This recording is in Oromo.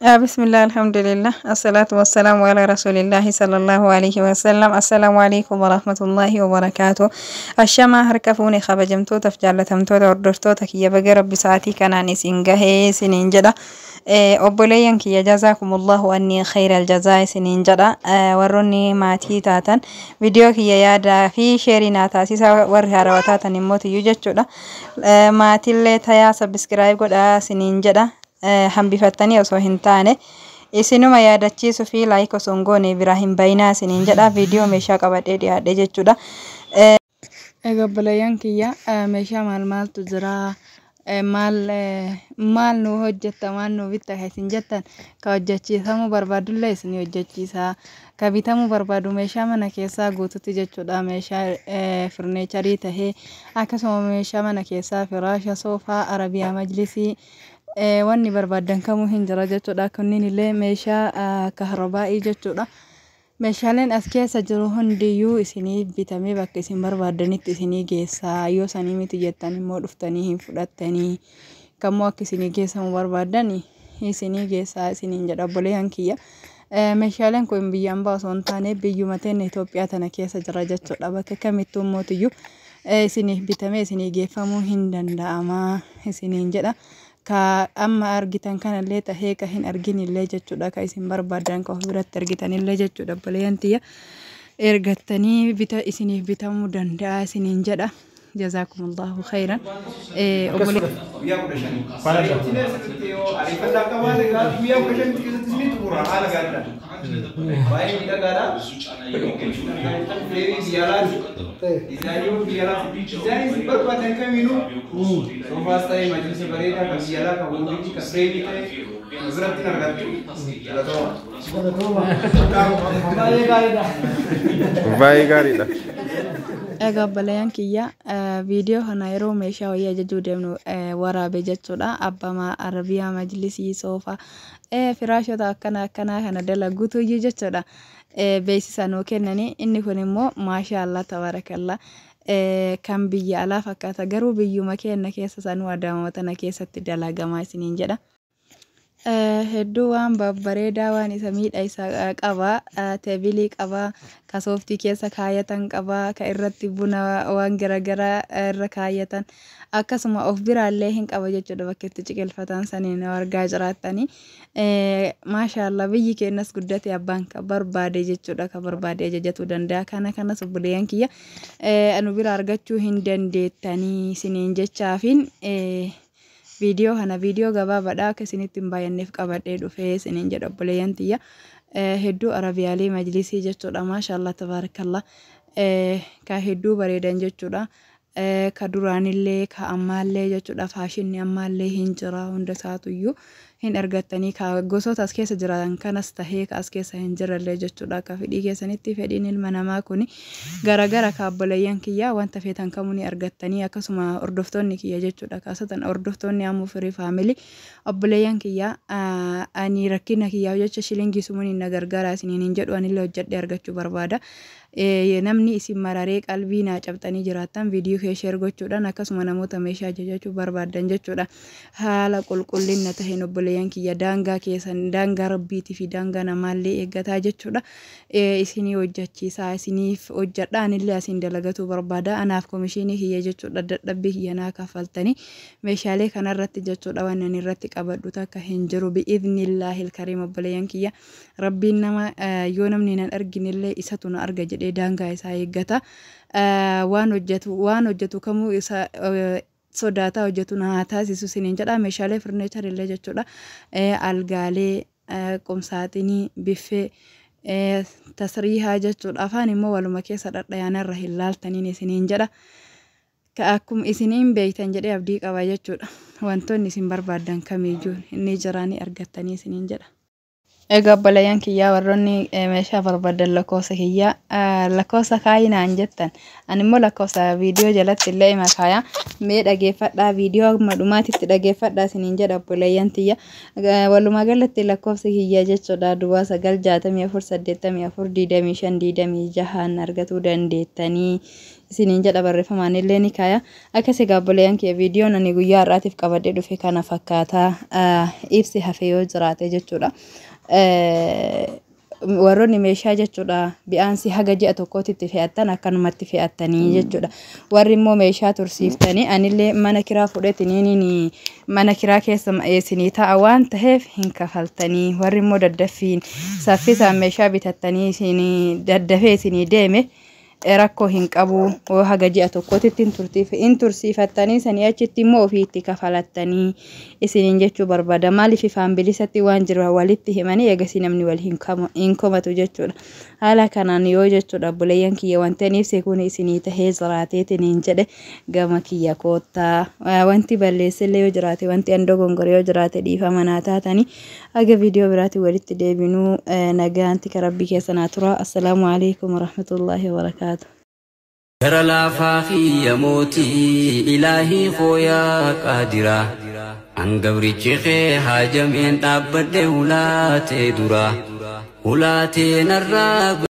Bismillah, alhamdulillah, assalatu wassalamu ala rasulillahi sallallahu alaihi wasallam. Assalaamu alaikum warahmatullahi wabarakaatu. Ashamaa, harka fuune, kabajamtootaaf jaallatamtoota hordoftoota kiyya, baga Rabbi sa'aatii kanaan isin gahee isiniin jedha. Obboleeyyan kiyya, jazaakumullahu anni khayral jazaa isiniin jedha. Warroonni maatii taatan viidiyoo kiyya yaadaa fi share naa taasisa, warri haarawaa taatan immoo tiyyuu jechuudha. Maatillee tayaa, subscribe godhaa isiniin jedha. Hambifattanii osoo hin taane isinuma yaadachiisuu fi like osoo hin goone biraa hin bayinaa isiniin jedha. Viidiyoo meeshaa qabadhee dhiyaadhe jechuudha. Egaa obboleeyyan kiyya, meeshaa maal maaltu jira? Maal maal nu hojjetta, maal nu bitta ka isin jettan, ka hojjechiisamuu barbaadullee isin hojjechiisa. Ka bitamuu barbaadu meeshaa mana keessaa guututti jechuudha. Meeshaa furniture tahee, akkasuma meeshaa mana keessaa, firaasha, soofaa, arabiyaa majlisii, wanni barbaaddan kamuu hin jira jechuudha. Kunniin illee meeshaa kahrabaa'ii jechuudha. Meeshaaleen as keessa jiru hundiyyuu isinii bitamee bakka isin barbaaddanitti isinii geessaa. Yoo sanii miti jettan immoo dhuftanii hin fudhattanii. Kammoo akka isinii geessamu barbaaddan isinii geessaa isiniin jedha, obboleeyyan kiyya. Meeshaaleen kun biyya ambaa osoo hin taane biyyuma teenya Itoophiyaa tana keessa jira jechuudha. Bakka kamittuu mootiyyuu isiniif bitamee isinii geeffamuu hin danda'ama isiniin jedha. Ka amma argitan kanallee tahee, ka hin arginillee jechuudha, ka isin barbaadan, ka of biratti argitanillee jechuudha, obboleeyyan tiyya, ergattanii bita isiniif bitamuu danda'a isiniin jedha. Jazaakumullahu khayran. Guyyaa 15. Ariitiin sirriitti yoo ariifannaa qabaate guyyaa 15 keessatti isinii xumura haala gaariidhaan. Baay'ee miidhagaadha. Frame biyya alaati. Design biyya alaati. Design isin barbaadan kamiinuu, soofaas ta'ee majlisa bareedaa kan biyya alaa, kan wood, kan frame ta'e biratti hin argattu. Galatooma. Baay'ee gaariidha. Baay'ee gaariidha. Egaa obboleeyyan kiyya, viidiyoo kana yeroo meeshaa wayii ajajuu deemnu waraabe jechuudha. Abbama arabiyaa majlisii, soofaa, firaashota akkana akkanaa kana dalaguutu iyyuu jechuudha. Beeksisa nuu kennanii, inni kun immoo maashaa Allah tabaarakallaa kan biyya alaa fakkaata, garuu biyyuma keenya keessa sanuu Adaamama tana keessatti dalagamaa isiniin jedha. Hedduu waan babbareedaa, waan isa miidha isa qaba. Table qaba, ka sooftii keessa kaayatan qaba, ka irratti buna waan garaagaraa irra kaayatan, akkasuma of biraallee hin qaba jechuudha, bakka itti ciqilfatan saniin argaa jiraattanii. Maashaallah, biyyi keenyas guddate, abbaan ka barbaade jechuudha, ka barbaade ajajatuu danda'a. Kana kanas obboleeyyan kiyya, nu bira argachuu hin dandeettanii isiniin jechaafin viidiyoo kana, viidiyoo gabaabaadha, akka isinitti hin baay'anneef qabadhee dhufee isiniin jedha, obboleeyyan tiyya. Hedduu arabiyaalee majlisii jechuudha, maashaallah tabaarakallah, ka hedduu bareedan jechuudha. Ka duraanillee ka ammaallee jechuudha, faashinni ammaallee hin jira, hunda isaatuyyuu hin argattanii, ka gosoota as keessa jiran kanas tahee ka as keessa hin jirrellee jechuudha. Akka fedhii keessanitti, fedhiin ilma namaa kuni garagara, ka obboleeyyan kiyya wanta feetan kamuu ni argattanii. Akkasuma hordoftoonni kiyya jechuudha, kaasatan hordoftoonni ammoo firii family, obboleeyyan kiyya, ani rakkina kiyyaaf jecha shilingii sumuun na gargaara isiniin hin jedhu, anillee hojjedhee argachuu barbaada. Namni isin mararee qalbii naa cabxanii jiraattan viidiyoo kee share gochuudhaan, akkasuma namoota meeshaa ajajachuu barbaaddan jechuudha. Haala qulqullina taheen, obboleeyyan kiyya, daangaa keessan, daangaa Rabbiitii fi daangaa namaallee eeggataa jechuudha. Isinii hojjechiisaa, isiniif hojjedha, anillee asiin dalagatuu barbaada. Anaaf komishinii kiyya jechuudha, dadhabbii kiyya naa kaffaltanii meeshaalee kanarratti jechuudha, waan ani irratti qabadhu takka hin jiru bi'idhnillaahi kariim. Obboleeyyan kiyya, Rabbiin nama yoo namni nan arginillee isatu na arga jedhee daangaa isaa eeggata. Waan hojjetu kamuu isa sodaataa hojjetu na haa taasisu isiniin jedha. Meeshaalee furniture illee jechuudha. Algaalee, qumsaaxinii, biffee, tasriihaa jechuudha. Afaan immoo waluma keessa dhadhayaanarra hin laaltaniin isiniin jedha. Akkuma isiniin beektan jedhee abdii qaba jechuudha. Wantoonni isin barbaaddan kamiyyuu inni jiraanii argattanii isiniin jedha. Egaa obboleeyyan kiyyaa, warroonni meeshaa barbaadan lakkoofsa kiyyaa, lakkoofsa kaayinaan jettan, ani immoo lakkoofsa viidiyoo jalatti illee hima kaaya. Mee dhageeffadhaa, viidiyoo amma dhumaatitti dhageeffadhaa isiniin jedha, obboleeyyan tiyya. Walumaa galatti lakkoofsa kiyyaa jechuudha 09 64 84 25 26 argatuu dandeettanii. Isiniin jedha, barreeffamaan illee ni kaaya. Akkas egaa obboleeyyan kiyya, viidiyoon ani guyyaa har'aatiif qabadhee dhufe kana fakkaataa, ibsi hafe yoo jiraate jechuudha. Warroonni meeshaa jechuudha bi'aansi haga ji'a tokkootitti fe'attan akkanumatti fe'attanii jechuudha. Warri immoo meeshaa tursiiftanii, anillee mana kiraa fudhatiniin mana kiraa keessa isinii ta'a waan ta'eef hin kafaltanii. Warri immoo daddaffiin saffisaan meeshaa bitattanii isinii daddafee isinii deeme rakkoo hin qabu, yoo haga ji'a tokkootitti hin tursiifattanii sanii achitti immoo ofii itti kafalattanii isiniin jechuu barbaada. Maaliif ifaan bilisatti waan jiru walitti himanii eegasii namni wal hin komatu jechuudha. Haala kanaan yoo jechuudha obboleeyyan kiyya, wanti ani ibse kun isinii tahee jiraateetiin jedhe, gama kiyya koottaa. Wanti balleessellee yoo jiraate, wanti an dogongore yoo jiraate, dhiifama naa taatanii. Haga viidiyoo biraatti walitti deebinuu nagaanti ka rabbii keessa naa tura. Assalaamu alaikum warahmatullaahi wabarakaatu. Gara laafaa kiyya mootii ilaahii kooyaa qaadiraa, an gabrichi kee haajameen dhaabbadhe ulaatee dura ulaatee narraa.